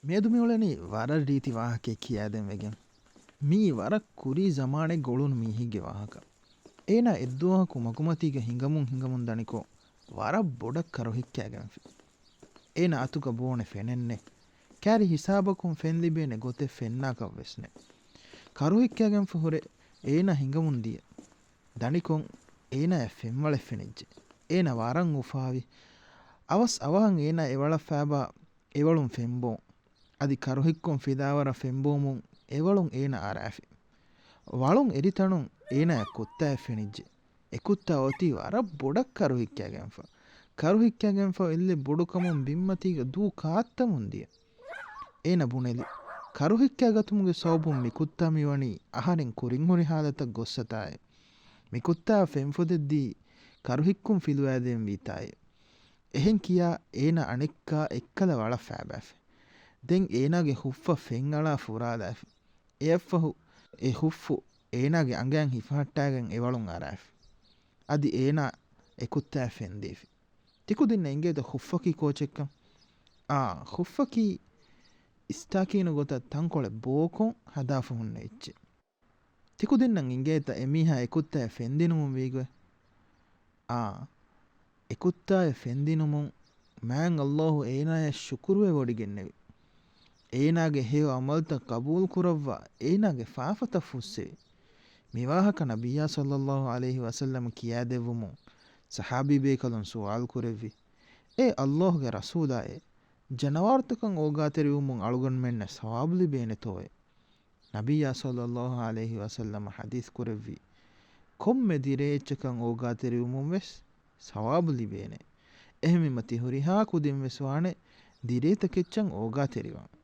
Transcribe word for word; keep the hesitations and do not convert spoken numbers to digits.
މިއަދު މިއުޅެނީ ވަރަށް ރީތި ވާހަކައެއް ކިޔާދޭން ވެގެން. މިއީ ވަރަށް ކުރީ ޒަމާނެއްގަ އުޅުނު މީހެއްގެ ވާހަކަ. އޭނާ އެއްދުވަހަކު މަގުމަތީގަ ހިނގަމުން ހިނގަމުން ދަނިކޮށް ވަރަށް ބޮޑަށް ކަރުހިއްކާގެންފި. އޭނާ އަތުގަ ބޯނެ ފެނެއްނެ. ކާރި ހިސާބަކުން ފެން ލިބޭނެ ގޮތެއް ފެންނާކަށް ވެސްނެ. ކަރުހިއްކާގެންފަ ހުރެ އޭނާ ހިނގަމުން ދިޔަ. ދަނިކޮށް އޭނާއަށް ފެންވަޅެއް ފެނިއްޖެ. އޭނާ ވަރަށް އުފާވި. އަވަސް އަވަހަށް އޭނާ އެވަޅަށް ފާބާ އެވަޅުން ފެންބޯ. އަދި ކަރުހިއްކުން ފިލާވަރަށް ފެންބޯމުން އެވަޅުން އޭނާ އަރާފި. ވަޅުން އެރިތަނުން އޭނާއަށް ކުއްތާއެއް ފެނިއްޖެ. އެ ކުއްތާ އޮތީ ވަރަށް ބޮޑަށް ކަރުހިއްކާގެންފަ. ކަރުހިއްކާގެންފަ އެއްލެ ބޮޑުކަމުން ބިންމަތީގަ ދޫ ކާއްތަމުން ދިޔަ. އޭނަ ބުނެލި، ކަރުހިއްކާގަތުމުގެ ސަބަބުން މި ކުއްތާ މިވަނީ އަހަރެން ކުރިންހުރި ހާލަތަށް ގޮއްސަތާއޭ. މި ކުއްތާ ފެންފޮދެއްދީ ކަރުހިއްކުން ފިލުވާދޭން ވީތާއޭ. އެހެން ކިޔާ އޭނަ އަނެއްކާ އެއްކަލަ ވަޅަށް ފާބާފި. ދެން އޭނާގެ ހުއްފަށް ފެންއަޅާ ފުރާލާފި. އެއަށްފަހު އެ ހުއްފު އޭނާގެ އަނގައިން ހިފަހައްޓާގެން އެވަޅުން އަރާފި. އަދި އޭނާ އެ ކުއްތާއަށް ފެންދީފި. ތިކުދިންނަށް އެނގޭތަ ހުއްފަކީ ކޯޗެއްކަން؟ އާ، ހުއްފަކީ އިސްތާކީނު ގޮތަށް ތަންކޮޅެއް ބޯކޮށް ހަދާފަ ހުންނަ އެއްޗެއް. ތިކުދިންނަށް އެނގޭތަ އެމީހާ އެކުއްތާއަށް ފެންދިނުމުން ވީގޮތް؟ އާ، އެކުއްތާއަށް ފެންދިނުމުން މާތް ﷲ އޭނާޔަށް ޝުކުރުވެވޮޑިގެންނެވި. އޭނާގެ ހެޔޮ ޢަމަލުތައް ޤަބޫލުކުރައްވާ އޭނާގެ ފާފަތައް ފުއްސެވި. މިވާހަކަ ނަބިއްޔާ ޞައްލައްލާހު ޢަލައިހި ވަސައްލަމަ ކިޔާދެއްވުމުން ޞަޙާބީބޭކަލުން ސުވާލުކުރެއްވި، އޭ ﷲގެ ރަސޫލާއޭ، ޖަނަވާރުތަކަށް އޯގާތެރިވުމުން އަޅުގަނޑުމެންނަށް ސަވާބު ލިބޭނެތޯއޭ؟ ނަބިއްޔާ ޞައްލައްލާހު ޢަލައިހި ވަސައްލަމަ ޙަދީޘް ކުރެއްވި، ކޮންމެ ދިރޭއްޗަކަށް އޯގާތެރިވުމުން ވެސް ސަވާބު ލިބޭނެ. އެހެންވީމަ ތި ހުރިހާ ކުދިން ވެސް ވާނެ ދިރޭތަކެއްޗަށް އޯގާތެރިވާން.